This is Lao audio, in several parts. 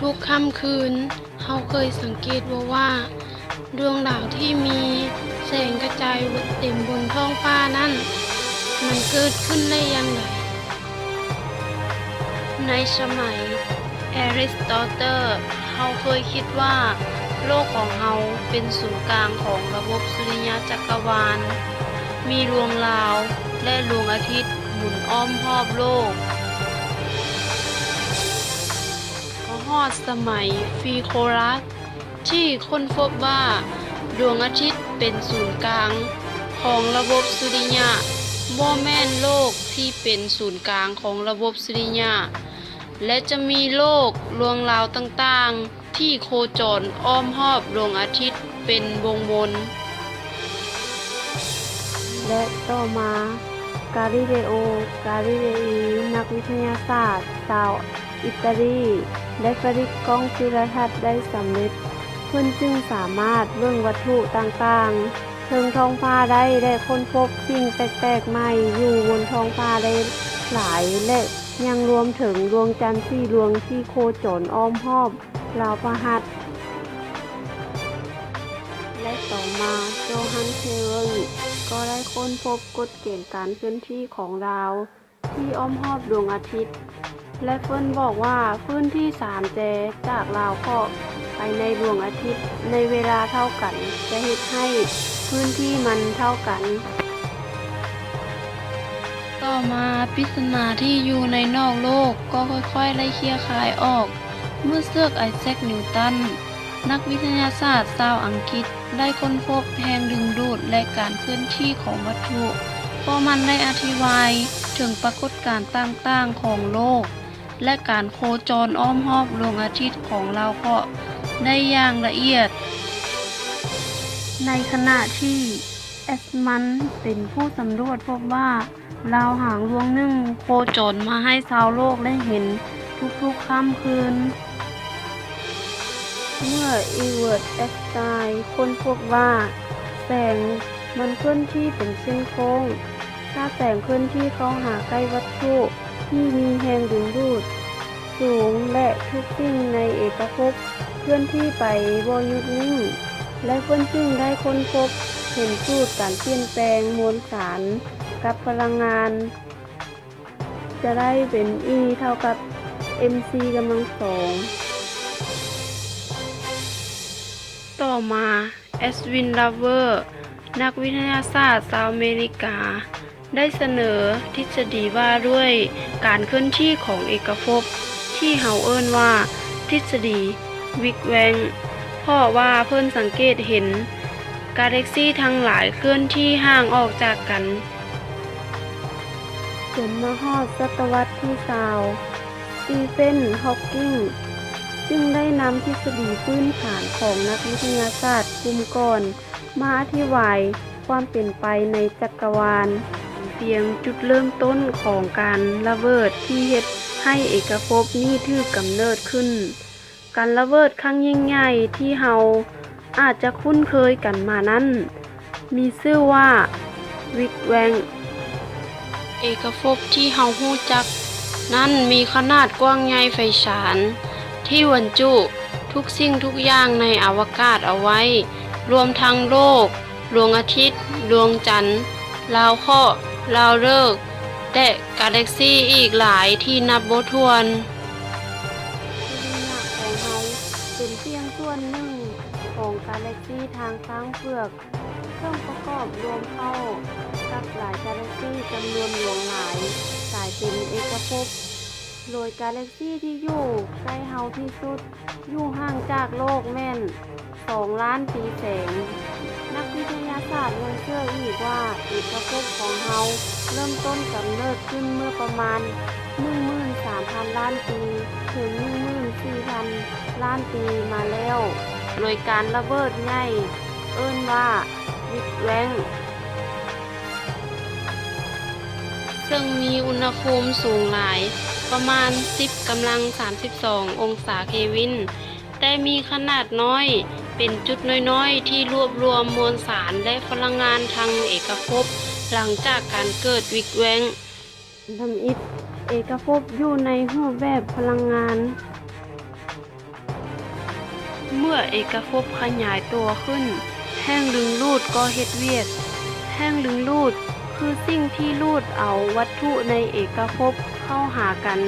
ທຸກຄ່ຳຄືນ, ເຮົາເຄີຍສັງເກດບໍ່ວ່າ ດວງດາວທີ່ມີແສງກະຈາຍເຕັມບົນທ້ອງຟ້ານັ້ນ ມັນເກີດຂຶ້ນໄດ້ຢ່າງໃດ? ໃນສະໄໝ Aristotle ເຮົາເຄີຍຄິດວ່າໂລກຂອງເຮົາເປັນສູນກາງຂອງລະບົບສຸລິຍະຈັກກະວານ, ມີດວງດາວ ແລະ ດວງອາທິດໝູນອ້ອມຮອບໂລກ. ກໍຮອດສະໄໝ Pythagoras ທີ່ຄົ້ນພົບວ່າດວງອາທິດເປັນສູນກາງຂອງລະບົບສຸລິຍະ, ບໍ່ແມ່ນໂລກທີ່ເປັນສູນກາງຂອງລະບົບສຸລິຍະ ແລະ ຈະມີໂລກ, ດວງດາວຕ່າງໆ ທີ່ໂຄຈອນອ້ອມຮອບດວງອາທິດເປັນວົງວົນ. ແລະ ຕໍ່ມາ Galileo Galilei ນັກວິທະຍາສາດຊາວອິດຕາລີ ໄດ້ຜະລິດກ້ອງຈຸລະທັດໄດ້ສຳເລັດ, ເພິ່ນຈຶ່ງສາມາດເບິ່ງວັດຖຸຕ່າງໆເທິງທ້ອງຟ້າໄດ້ ແລະ ຄົ້ນພົບສິ່ງແປກໆໃໝ່ຢູ່ບົນທ້ອງຟ້າໄດ້ຫຼາຍ ແລະ ຍັງລວມເຖິງດວງຈັນສີ່ດວງທີ່ໂຄຈອນອ້ອມຮອບ ລາວພະຫັດ ແລະ ຕໍ່ມາ ໂຈຮັນ ເຄເວີນ ກໍໄດ້ຄົ້ນພົບກົດເກນການເຄື່ອນທີ່ຂອງດາວທີ່ອ້ອມຮອບດວງອາທິດ ແລະ ເພິ່ນບອກວ່າພື້ນທີ່ສາມແຈຈາກດາວເຄາະໄປໃນດວງອາທິດໃນເວລາເທົ່າກັນ ຈະເຮັດໃຫ້ພື້ນທີ່ມັນເທົ່າກັນ. ຕໍ່ມາ ປິດສະໜາທີ່ຢູ່ໃນນອກໂລກກໍຄ່ອຍໆໄດ້ເຄຍຄາຍອອກ ເມື່ອ Sir Isaac Newton ນັກວິທະຍາສາດຊາວອັງກິດ ໄດ້ຄົ້ນພົບແຮງດຶງດູດ ແລະ ການເຄື່ອນທີ່ຂອງວັດຖຸ, ເພາະມັນໄດ້ອະທິບາຍເຖິງປາກົດການຕ່າງໆຂອງໂລກ ແລະ ການໂຄຈອນອ້ອມຮອບດວງອາທິດຂອງດາວເຄາະໄດ້ຢ່າງລະອຽດ, ໃນຂະນະທີ່ Edmund ເປັນຜູ້ສຳຫຼວດພົບວ່າ ດາວຫາງດວງໜຶ່ງໂຄຈອນມາໃຫ້ຊາວໂລກໄດ້ເຫັນທຸກໆຄ່ຳຄືນ. ເມື່ອ Albert Einstein ຄົ້ນພົບວ່າແສງມັນເຄື່ອນທີ່ເປັນເສັ້ນໂຄ້ງ, ຖ້າແສງເຄື່ອນທີ່ເຂົ້າຫາໃກ້ວັດຖຸທີ່ມີແຮງດຶງດູດສູງ ແລະ ທຸກສິ່ງໃນເອກະພົບເຄື່ອນທີ່ໄປບໍ່ຢຸດນິ່ງ ແລະ ເພິ່ນຈຶ່ງໄດ້ຄົ້ນພົບເຫັນສູດການປ່ຽນແປງມວນສານກັບພະລັງງານ ຈະໄດ້ເປັນ E ເທົ່າກັບ mc ກຳລັງສອງ. ຕໍ່ມາ Edwin Hubble ນັກວິທະຍາສາດຊາວອາເມລິກາ ໄດ້ສະເໜີທິດສະດີວ່າດ້ວຍການເຄື່ອນທີ່ຂອງເອກະພົບ ທີ່ເຮົາເອີ້ນວ່າທິດສະດີ Big Bang ເພາະວ່າເພິ່ນສັງເກດເຫັນກາແລັກຊີທັງຫຼາຍເຄື່ອນທີ່ຫ່າງອອກຈາກກັນ. ຈົນມາຮອດສະຕະວັດທີຊາວ Stephen Hawking ຈຶ່ງໄດ້ນຳທິດສະດີພື້ນຖານຂອງນັກວິທະຍາສາດກຸ່ມກ່ອນມາອະທິບາຍຄວາມເປັນໄປໃນຈັກກະວານ, ເປັນພຽງຈຸດເລີ່ມຕົ້ນຂອງການລະເບີດທີ່ເຮັດໃຫ້ເອກະພົບນີ້ຖືກກຳເນີດຂຶ້ນ. ການລະເບີດຄັ້ງຍິ່ງໃຫຍ່ທີ່ເຮົາອາດຈະຄຸ້ນເຄີຍກັນມານັ້ນ ມີຊື່ວ່າ Big Bang. ເອກະພົບທີ່ເຮົາຮູ້ຈັກນັ້ນມີຂະໜາດກວ້າງໃຫຍ່ໄພສານ ທີ່ບັນຈຸທຸກສິ່ງທຸກຢ່າງໃນອະວະກາດເອົາໄວ້, ລວມທັງໂລກ, ດວງອາທິດ, ດວງຈັນ, ດາວເຄາະ, ດາວເລິກ ແລະ ກາແລັກຊີອີກຫຼາຍທີ່ນັບບໍ່ຖ້ວນ. ສຸລິຍະຂອງເຮົາເປັນພຽງສ່ວນໜຶ່ງຂອງກາແລັກຊີທາງຊ້າງເຜືອກ, ເຊິ່ງປະກອບລວມເຂົ້າກັບຫຼາຍກາແລັກຊີຈຳນວນຫຼວງຫຼາຍ ກາຍເປັນເອກະພົບ, ໂດຍກາແລັກຊີທີ່ຢູ່ໃກ້ເຮົາທີ່ສຸດ ຢູ່ຫ່າງຈາກໂລກແມ່ນ ສອງລ້ານປີແສງ. ນັກວິທະຍາສາດຍັງເຊື່ອອີກວ່າ ເອກະພົບຂອງເຮົາເລີ່ມຕົ້ນກຳເນີດຂຶ້ນເມື່ອປະມານ ໜຶ່ງໝື່ນສາມພັນລ້ານປີ ເຖິງ ໜຶ່ງໝື່ນສີ່ພັນລ້ານປີມາແລ້ວ ໂດຍການລະເບີດໃຫຍ່ເອີ້ນວ່າ Big Bang ເຊິ່ງມີອຸນຫະພູມສູງຫຼາຍ ປະມານ ສິບກຳລັງສາມສິບສອງອົງສາເຄວິນ, ແຕ່ມີຂະໜາດນ້ອຍ ເປັນຈຸດນ້ອຍໆທີ່ລວບລວມມວນສານ ແລະ ພະລັງງານທາງເອກະພົບ ຫຼັງຈາກການເກີດ Big Bang. ທຳອິດ, ເອກະພົບຢູ່ໃນຮູບແບບພະລັງງານ. ເມື່ອເອກະພົບຂະຫຍາຍຕົວຂຶ້ນ, ແຮງດຶງດູດກໍເຮັດວຽກ. ແຮງດຶງດູດຄືສິ່ງທີ່ດູດເອົາວັດຖຸໃນເອກະພົບເຂົ້າຫາກັນ,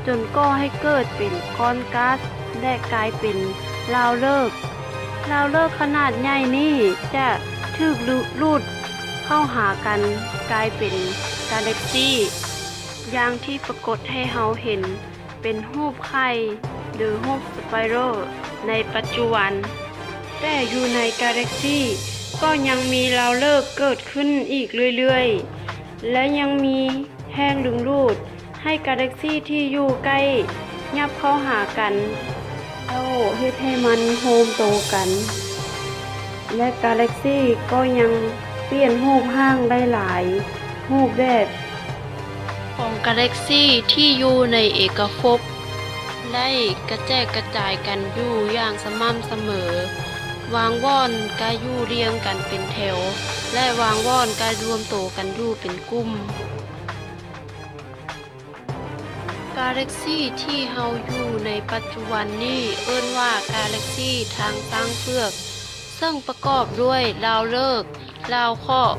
ຈົນກໍ່ໃຫ້ເກີດເປັນກ້ອນກາສ ແລະ ກາຍເປັນດາວເລິກ. ດາວເລິກຂະໜາດໃຫຍ່ນີ້ຈະຖືກດູດເຂົ້າຫາກັນກາຍເປັນກາແລັກຊີ ຢ່າງທີ່ປາກົດໃຫ້ເຮົາເຫັນເປັນຮູບໄຂ່ ຫຼື ຮູບສະໄປໂຣລໃນປັດຈຸບັນ. ແຕ່ຢູ່ໃນກາແລັກຊີກໍຍັງມີດາວເລິກເກີດຂຶ້ນອີກເລື້ອຍໆ ແລະ ຍັງມີແຮງດຶງດູດໃຫ້ກາແລັກຊີທີ່ຢູ່ໃກ້ຫຍັບເຂົ້າຫາກັນ ແລ້ວເຮັດໃຫ້ມັນໂຮມໂຕກັນ ແລະ ກາແລັກຊີກໍຍັງປ່ຽນຮູບຮ່າງໄດ້ຫຼາຍຮູບແບບ. ຂອງກາແລັກຊີທີ່ຢູ່ໃນເອກະພົບໄດ້ກະແຈກກະຈາຍກັນຢູ່ຢ່າງສະໝ່ຳສະເໝີ, ບາງບ່ອນກະຢູ່ລຽງກັນເປັນແຖວ ແລະ ບາງບ່ອນກະລວມໂຕກັນຢູ່ເປັນກຸ່ມ. ກາແລັກຊີທີ່ເຮົາຢູ່ໃນປັດຈຸບັນນີ້ເອີ້ນວ່າກາແລັກຊີທາງຊ້າງເຝືອກ, ເຊິ່ງປະກອບດ້ວຍດາວເລິກ, ດາວເຄາະ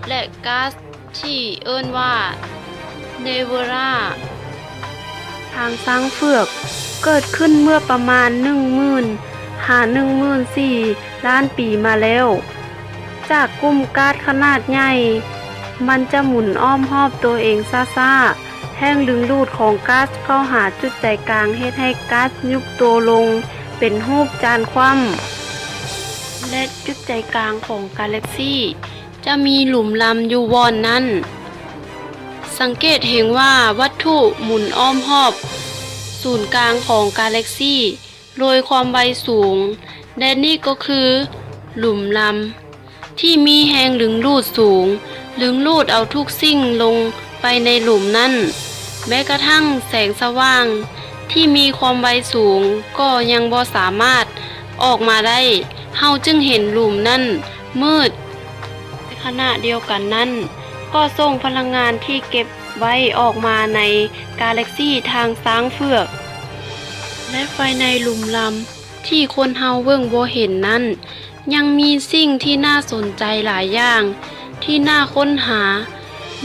ແລະ ກາສທີ່ເອີ້ນວ່າເນເວີລາ. ທາງຊ້າງເຝືອກເກີດຂຶ້ນເມື່ອປະມານໜຶ່ງໝື່ນຫາໜຶ່ງໝື່ນສີ່ລ້ານປີມາແລ້ວ. ຈາກກຸ່ມກາສຂະໜາດໃຫຍ່, ມັນຈະໝູນອ້ອມຮອບຕົວເອງຊ້າໆ. ແຮງດຶງດູດຂອງກາສເຂົ້າຫາຈຸດໃຈກາງເຮັດໃຫ້ກາສຍຸບໂຕລົງເປັນຮູບຈານຂວ້ຳ ແລະ ຈຸດໃຈກາງຂອງກາແລັກຊີຈະມີຫຼຸມລຳຢູ່ບ່ອນນັ້ນ. ສັງເກດເຫັນວ່າວັດຖຸໝູນອ້ອມຮອບສູນກາງຂອງກາແລັກຊີໂດຍຄວາມໄວສູງ ແລະ ນີ້ກໍຄືຫຼຸມລຳ ທີ່ມີແຮງດຶງດູດສູງ, ດຶງດູດເອົາທຸກສິ່ງລົງໄປໃນຫຼຸມນັ້ນ, ແມ້ກະທັ່ງແສງສະຫວ່າງທີ່ມີຄວາມໄວສູງກໍຍັງບໍ່ສາມາດອອກມາໄດ້, ເຮົາຈຶ່ງເຫັນຫຼຸມນັ້ນມືດ. ໃນຂະນະດຽວກັນນັ້ນ, ກໍສົ່ງພະລັງງານທີ່ເກັບໄວ້ອອກມາໃນກາແລັກຊີທາງຊ້າງເຝືອກ ແລະ ພາຍໃນຫຼຸມລຳທີ່ຄົນເຮົາເບິ່ງບໍ່ເຫັນນັ້ນ, ຍັງມີສິ່ງທີ່ໜ້າສົນໃຈຫຼາຍຢ່າງທີ່ໜ້າຄົ້ນຫາ,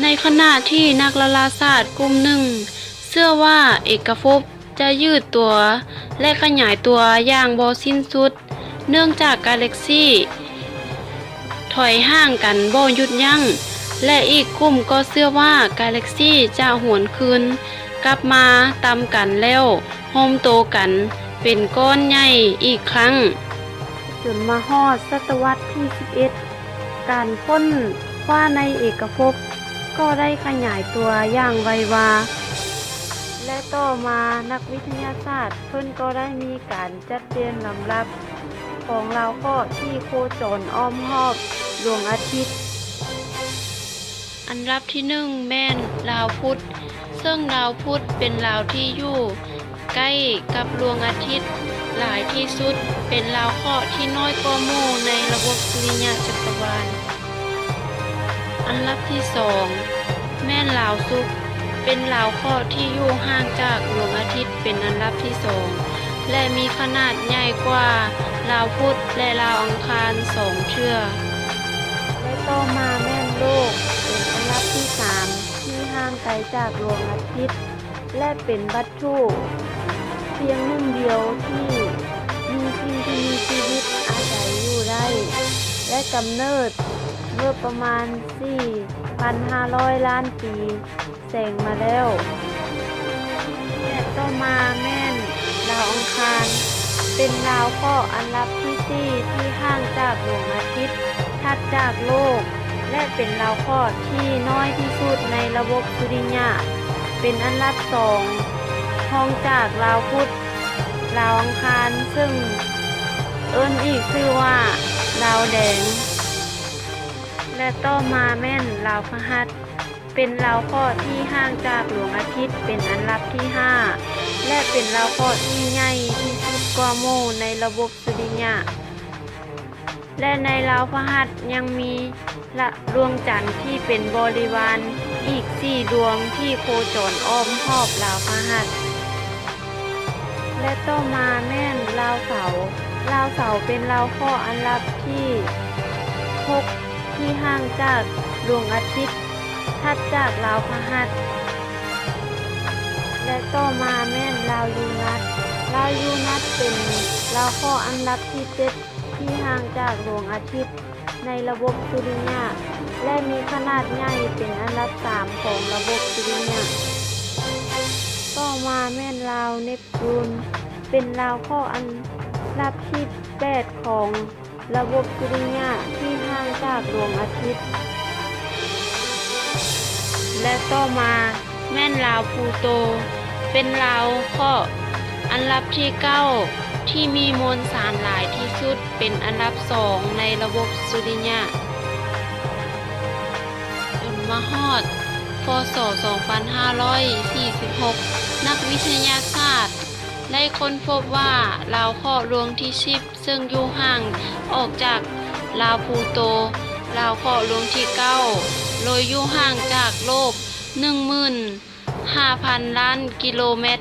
ໃນຂະນະທີ່ນັກດາລາສາດກຸ່ມໜຶ່ງເຊື່ອວ່າເອກະພົບຈະຍືດຕົວ ແລະ ຂະຫຍາຍຕົວຢ່າງບໍ່ສິ້ນສຸດ ເນື່ອງຈາກກາແລັກຊີຖອຍຫ່າງກັນບໍ່ຢຸດຢັ້ງ, ແລະ ອີກກຸ່ມກໍເຊື່ອວ່າກາແລັກຊີຈະຫວນຄືນກັບມາຕຳກັນແລ້ວ ໂຮມໂຕກັນເປັນກ້ອນໃຫຍ່ອີກຄັ້ງ. ຈົນມາຮອດສະຕະວັດທີສິບເອັດ, ການຄົ້ນຄວ້າໃນເອກະພົບກໍໄດ້ຂະຫຍາຍຕົວຢ່າງໄວວາ ແລະ ຕໍ່ມານັກວິທະຍາສາດເພິ່ນກໍໄດ້ມີການຈັດແຈງລຳດັບຂອງດາວເຄາະທີ່ໂຄຈອນອ້ອມຮອບດວງອາທິດ. ອັນດັບທີໜຶ່ງແມ່ນດາວພຸດ, ເຊິ່ງດາວພຸດເປັນດາວທີ່ຢູ່ໃກ້ກັບດວງອາທິດຫຼາຍທີ່ສຸດ, ເປັນດາວເຄາະທີ່ນ້ອຍກວ່າໝູ່ໃນລະບົບສຸລິຍະຈັກກະວານ. ອັນດັບທີສອງແມ່ນດາວສຸກ, ເປັນດາວເຄາະທີ່ຢູ່ຫ່າງຈາກດວງອາທິດເປັນອັນດັບທີສອງ ແລະ ມີຂະໜາດໃຫຍ່ກວ່າດາວພຸດ ແລະ ດາວອັງຄານສອງເທື່ອ. ແລະ ຕໍ່ມາແມ່ນໂລກ, ເປັນອັນດັບທີສາມທີ່ຫ່າງໄກຈາກດວງອາທິດ ແລະ ເປັນວັດຖຸພຽງໜຶ່ງດຽວທີ່ມີສິ່ງທີ່ມີຊີວິດອາໄສຢູ່ໄດ້ ແລະ ກຳເນີດເມື່ອປະມານສີ່ພັນຫ້າຮ້ອຍລ້ານປີ ແສງມາແລ້ວ. ແລະ ຕໍ່ມາແມ່ນດາວອັງຄານ, ເປັນດາວເຄາະອັນດັບທີສີ່ທີ່ຫ່າງຈາກດວງອາທິດ, ຖັດຈາກໂລກ ແລະ ເປັນດາວເຄາະທີ່ນ້ອຍທີ່ສຸດໃນລະບົບສຸລິຍະ, ເປັນອັນດັບສອງ ຮອງຈາກດາວພຸດ, ດາວອັງຄານ, ເຊິ່ງເອີ້ນອີກຊື່ວ່າດາວແດງ. ແລະ ຕໍ່ມາແມ່ນດາວພະຫັດ, ເປັນດາວເຄາະທີ່ຫ່າງຈາກດວງອາທິດເປັນອັນດັບທີຫ້າ ແລະ ເປັນດາວເຄາະທີ່ໃຫຍ່ທີ່ສຸດກວ່າໝູ່ໃນລະບົບສຸລິຍະ. ແລະ ໃນດາວພະຫັດຍັງມີດວງຈັນທີ່ເປັນບໍລິວານອີກສີ່ດວງທີ່ໂຄຈອນອ້ອມຮອບດາວພະຫັດ. ແລະ ຕໍ່ມາແມ່ນດາວເສົາ, ລາວເສົາເປັນລາວເຄາະອັນດັບທີຫົກ ທີ່ຫ່າງຈາກດວງອາທິດ ຖັດຈາກລາວພະຫັດ ແລະ ຕໍ່ມາແມ່ນລາວຢູນັດ. ລາວຢູນັດເປັນລາວເຄາະອັນດັບທີເຈັດ ທີ່ຫ່າງຈາກດວງອາທິດໃນລະບົບສຸລິຍະ ແລະ ມີຂະໜາດໃຫຍ່ເປັນອັນດັບສາມຂອງລະບົບສຸລິຍະ. ຕໍ່ມາແມ່ນລາວເນບຈູນ ເປັນລາວເຄາະອັນດັບທີແປດຂອງລະບົບສຸລິຍະ ທີ່ຫ່າງຈາກດວງອາທິດ ແລະ ຕໍ່ມາແມ່ນລາວພູໂຕ ເປັນລາວເຄາະອັນດັບທີເກົ້າ ທີ່ມີມວນສານຫຼາຍທີ່ສຸດ ເປັນອັນດັບສອງໃນລະບົບສຸລິຍະ. ຈົນມາຮອດ ພ.ສ. ສອງພັນຫ້າຮ້ອຍສີ່ສິບຫົກ ນັກວິທະຍາສາດໄດ້ຄົ້ນພົບວ່າ ລາວເຄາະດວງທີສິບ ເຊິ່ງຢູ່ຫ່າງອອກຈາກລາວພູໂຕ, ລາວເຄາະດວງທີເກົ້າ ໂດຍຢູ່ຫ່າງຈາກໂລກໜຶ່ງໝື່ນຫ້າພັນລ້ານກິໂລແມັດ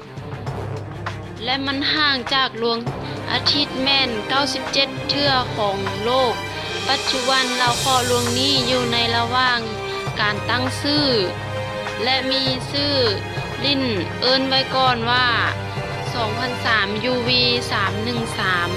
ແລະ ມັນຫ່າງຈາກດວງອາທິດແມ່ນເກົ້າສິບເຈັດເທື່ອຂອງໂລກ. ປັດຈຸບັນລາວເຄາະດວງນີ້ຢູ່ໃນລະຫວ່າງການຕັ້ງຊື່ ແລະ ມີຊື່ຫຼິ້ນເອີ້ນໄວ້ກ່ອນວ່າ ສອງພັນສາມ ຢູວີ ສາມໜຶ່ງສາມ.